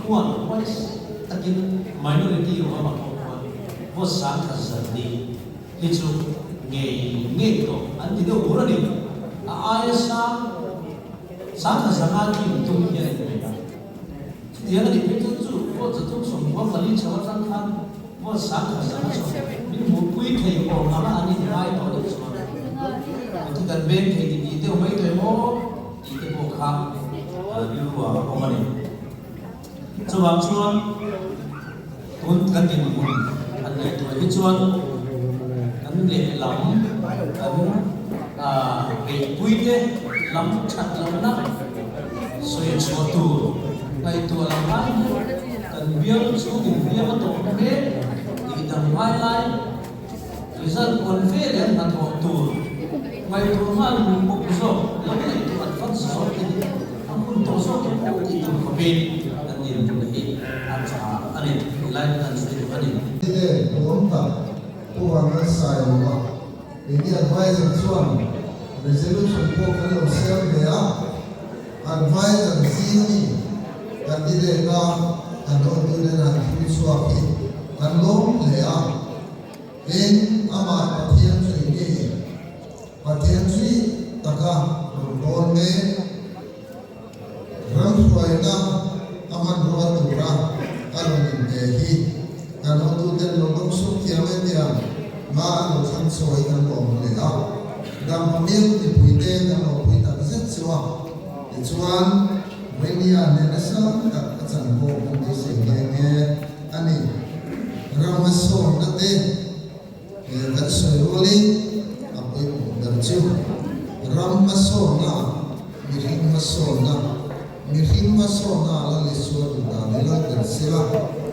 khuan huaisa takin minority awm a pawh khuan vote 10,000 zan hi chu ngei ngei tawh an ti deuh bur a ni. A aia sang 10,000 zanga tlin tum hian in bei a. Chutiang a nih phei chuan chu vote 394 chho atang khan vote 10,000 zanga chho min hmuhpui thei awm anga an inngai tawh nih chuan mitthi kan veng thei ti tih deuh mai tawh emaw tih te pawh kha rilru ah a awm a ni. Chuvang chuan tun kan dinhmun han ngaihtuah hi chuan kan lehlam kan beihpuite lam that lohna sawi chhuah tur ngaihtuah lam lai hian kan bial chu inhliam a tawh mek tih dang ngai lai. Result pawn ve leh hnathawh tur ngaihtuah nghal muk muk zawk lo ngaihtuah advance zawk te hi a hun tawh zawk em aw tih tur khawpin kan dinhmun hi a tha a ni tih lai kan sawi duh a ni. Tite duhawm tak Pu Vanlalsailova keini advisor chuan resolution pawh kan lo siam ve a, advisor zing ami candidate a kan hotuten han thil chhuak hi kan lawm hle a. Tin, amah Pathian chui mi, Pathian chui taka rawn dawn mek, ramhruaina a hmanrua tura a rawn inpe hi kan hotuten lo dawngsawm thiam e tia hma an lo thlang chhuah hi kan lawm hle a. Dampa mial mipuite kan lawmpui tak zet chu a. Tichuan, Renia nena sang tak a chan pawh kan beisei nghe nghe. A ni. Ram hmasawnna te kan sawi rualin a pawimawh ber chu ram hmasawnna, mihring hmasawnna, mihring hmasawnna a la Isua duh dan hi lal ber sela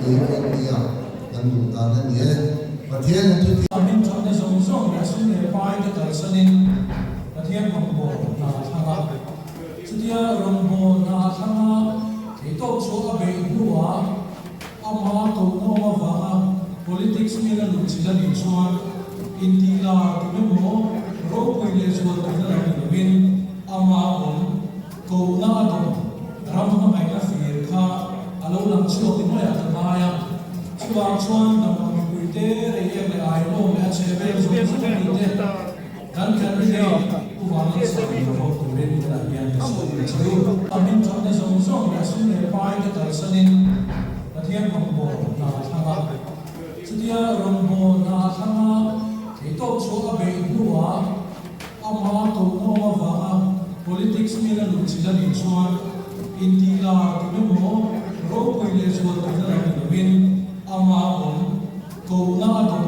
tih hi India kan duh dan a ni e. Pathian in thu A hming thatna zawng zawng leh sum leh pai te kalsanin Pathian rawngbâwl hna a thlang a. Chutia rawngbâwl hna a thlang a, theihtawp chu a beih hnuah Amah kohna awm avanga politics mila luh chilh a nih chuan intih lar tum emaw ropui leh zual tumna lo ni lovin amah awm kohna a dawm ram hmangaihna fir kha a lo lang chhuak ni maiah ka ngai a. Chuvang chuan damlo mipuite rei em leh ailawm leh a chhe vel zawng zawng mite kan candidate Pu Vanlalsang lo vote turin tunah hian ka sawi ang che u. A hming thatna zawng zawng leh sum leh pai te kalsanin Pathian rawngbâwl hna a thlang a. Chutia rawngbâwl hna a thlang a, theihtawp chu a beih hnuah amah kohna awm avanga politics mila luh chilh a nih chuan intih lar tum emaw ropui leh zual tumna lo ni lovin amah awm kohna a dawm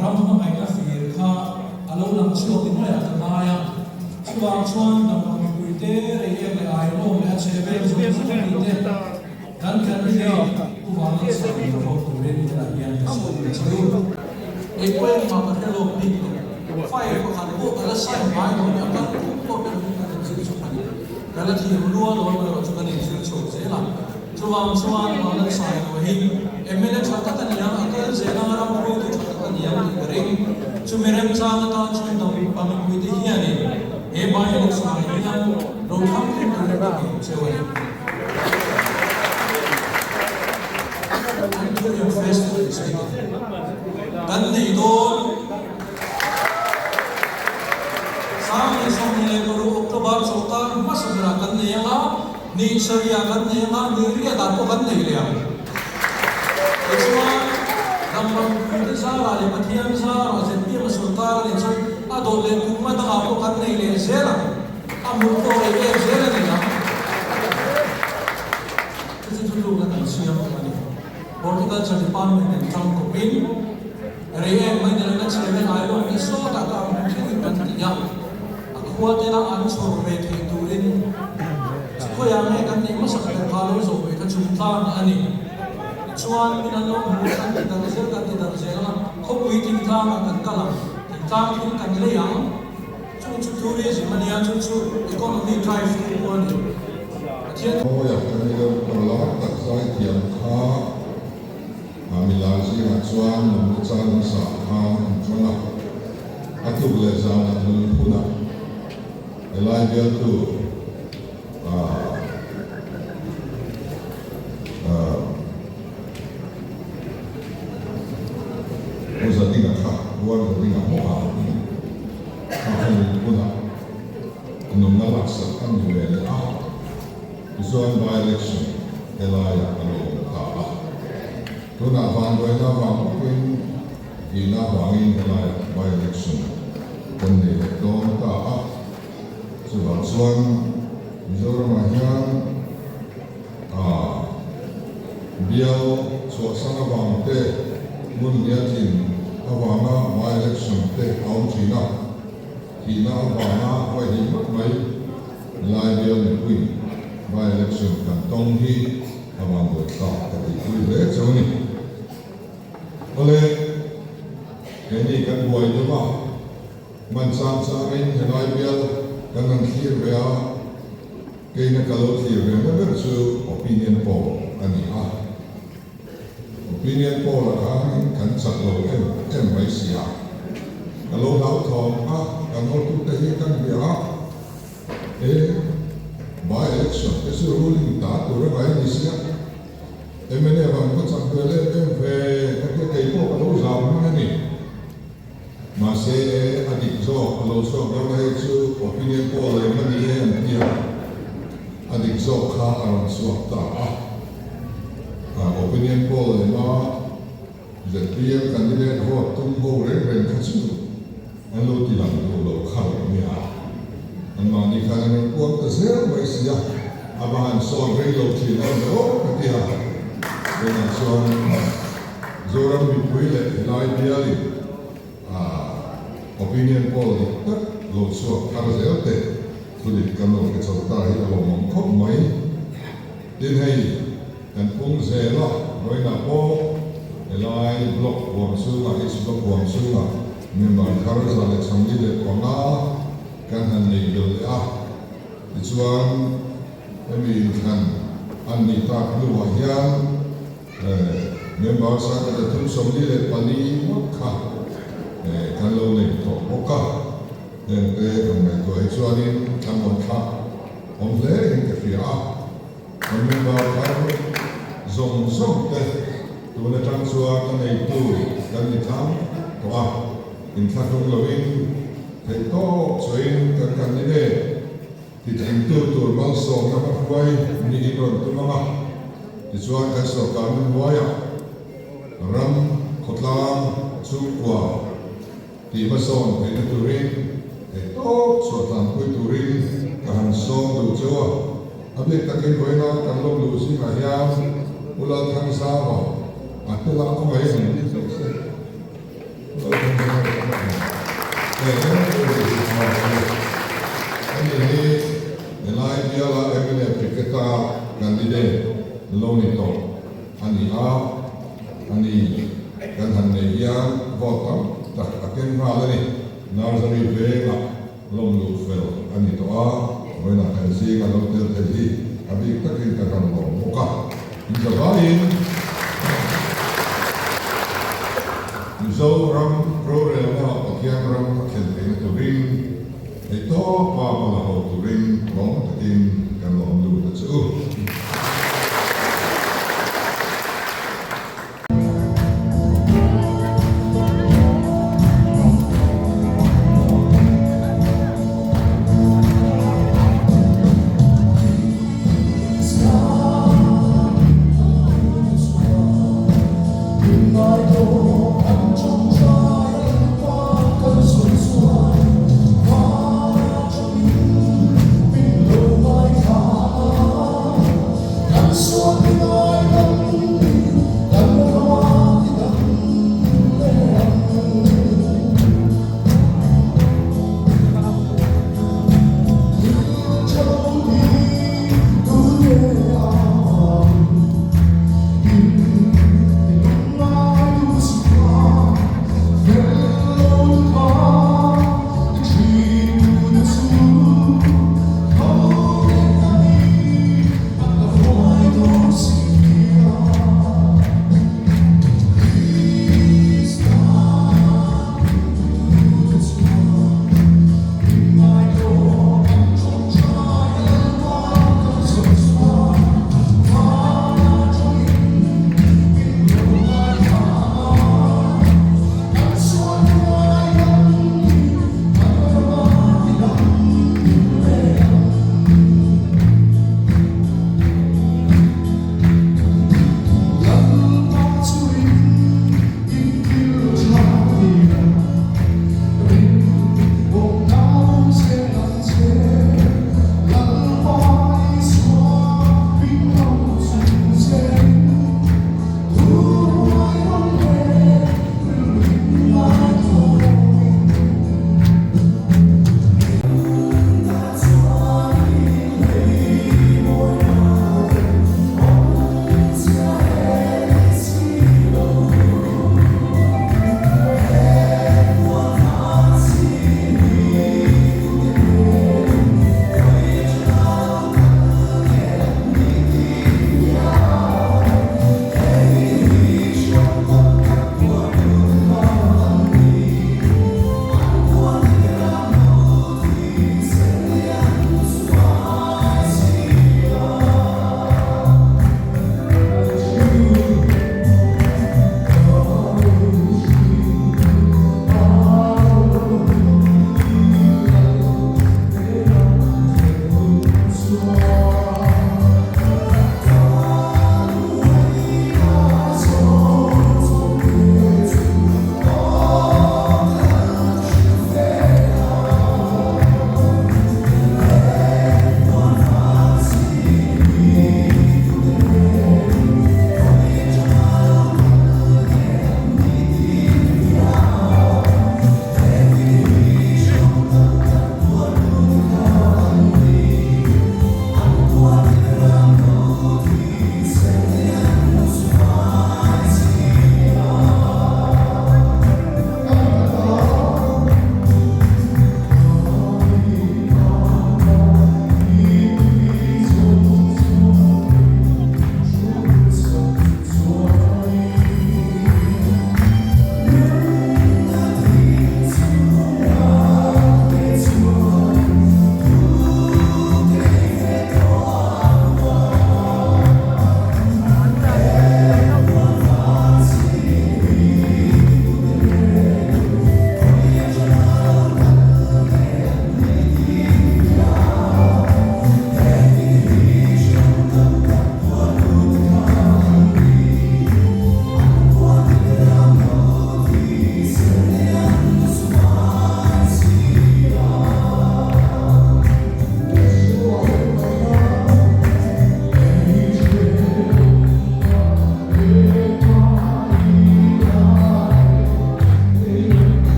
ram hmangaihna fir kha a lo lang chhuak ni maiah ka ngai a. Chuvang chuan damlo mipuite rei em leh ailawm leh a chhe vel zawng zawng mite kan candidate Pu Vanlalsang lo vote turin tunah hian ka sawi ang che u. Kei pawh engmah ka hre lawk bik lo. File pakhat pawh ka la sign ngai lo nia, kal phung pawh hre lovin kan inzir chho a ni. Ka la thiam lua lo erawh chu kan inzir chho zel a. Chuvang chuan Vanlalsang lo hi mla tha tak a ni ang, a kal zel anga ram hruaitu tha tak a ni ang tih ka ring. Chumi remchang atan chuan dampa mipuite hianin he by-election ah hian lo thlang tling turin ka ngei cheu a ni. Anthurium Festival Executive kan nei dawn. 2026 October chawlhkar hmasa berah kan nei anga, Ni sarih kan nei anga, ni riat ah pawh kan nei leh ang. Tichuan, Damrampuite zarah leh Pathian zarah ZPM a sawrkar a nih chuan a dawt leh kum a dangah pawh kan nei leh zel ang. A hmun pawh rei em zel a ni ang. Chu chu thuthlukna kan siam tawh a ni. Horticulture Department in tang kawpin rei em mai nilo na chhe vel ai lawm hi sawtah ka ang hmun thlengin kan ti a. A khua tena an chhawr ve theih turin khawiah nge kan neih hmasak ber kha lo zawh ve kha chungtlang a ni. Tichuan min an lo hmu kan ti darh zel kan ti darh zel a, khawpui thingtlangah kan kal ang, thingtlang thil kan lei ang, chung chu tourism a nia, chu chu economy drive tu pawh a ni. Pathian. Khawiah kan ni deuh tawh lo tak zaithiam kha a milar zingah chuan nunna chang hmasa kha an chawng a. A tuk leh zanah lungphunah helai bialtu ah ah. Zadinga kha Buan Zadinga hawk a kha kha lungphunah nunna laksak a ni ve leh a, tichuan by-election helaiah a lo awm ta a. Tunah vanduaina avang bawkin tihna avangin helaiah by-election kan nei leh dawn ta a. Chuvang chuan Mizoramah hian a bial chhuahsan avang te, hmun nia tlin avanga by-election te a awm thin a, thihna avanga huaihlim ngawt mai lai bial mipui by-election kan tawng hi a vanduai thlak ka tihpui hle cheu a ni. Awle, keini kan buai deuh a. Hman chang changin helai bial kan han thlir ve a, keina ka lo thlir ve na ber chu opinion poll a ni a. Opinion poll ah khan kan chak lo em em mai si a, ka lo hlauthawng a, kan hotute hi kan bia a, e by election te chu ruling ta tur a ngai ni sia, mnf an va chak ve lem em ve ka tia keipawh ka lo zam hman a ni. Mahse, a dik zawk a lo chhuak dawn a, hei chu opinion poll lem a ni e an ti a, a dik zawk kha a rawn chhuak ta a. Opinion poll lema zpm candidate vote tum ho reng reng kha chu an lo ti lang duh lo kha lo nia. Anmahni khan an rawn puang ta zel mai si a, a va han sawn rei lo thin em ve aw ka ti a. Tunah chuan Zoram mipui leh helai bialin opinion poll dik tak lo chhuak thar zel te thu dik kan lo hre chho ta hi a lawmawm khawp mai. Tin hei kan pung zel a, vawiinah pawh helai block huam chhungah, H block huam chhungah member thar 145 kan han nei belh leh a, tichuan hemi inthlan an nih tak hnuah hian Member 334 ngawt kha kan lo nei tawh bawk a, hengte han ngaihtuah hi chuanin kan rawn thlak awm hle in ka hria a. Kan member thar zawng zawng te tun atang chuan a neitu kan ni thlang tawh a, inthlahrung loin theihtawp chuain kan candidate Tithlengtu tur malsawmna hmahruai niin rawn tum ang a, tichuan kan sorkar hnuaiah ram, khawtlang, chhungkua tih hmasawn theihna turin theihtawp chhuahtlangpui turin ka han sawm duh cheu a. A bik takin vawiina kan lawm luh zingah hian Pu Lalthangsava a tel a, a ngaih han ti teh se. Hemi hi helai biala mla ticket-a candidate lo ni tawh a ni a, a ni kan han nei hian vote tam tak a ken nghal a ni. Nursery vengah lawm luh fel a ni tawh a, vawiinah kan zinga lo tel thei hi a bik takin kan han lawm bawk a. Inzavaiin Mizoram rorelna Pathian ram a thlen theihna turin theihtawpa hmala ho turin lawm takin kan lawm lut a che u.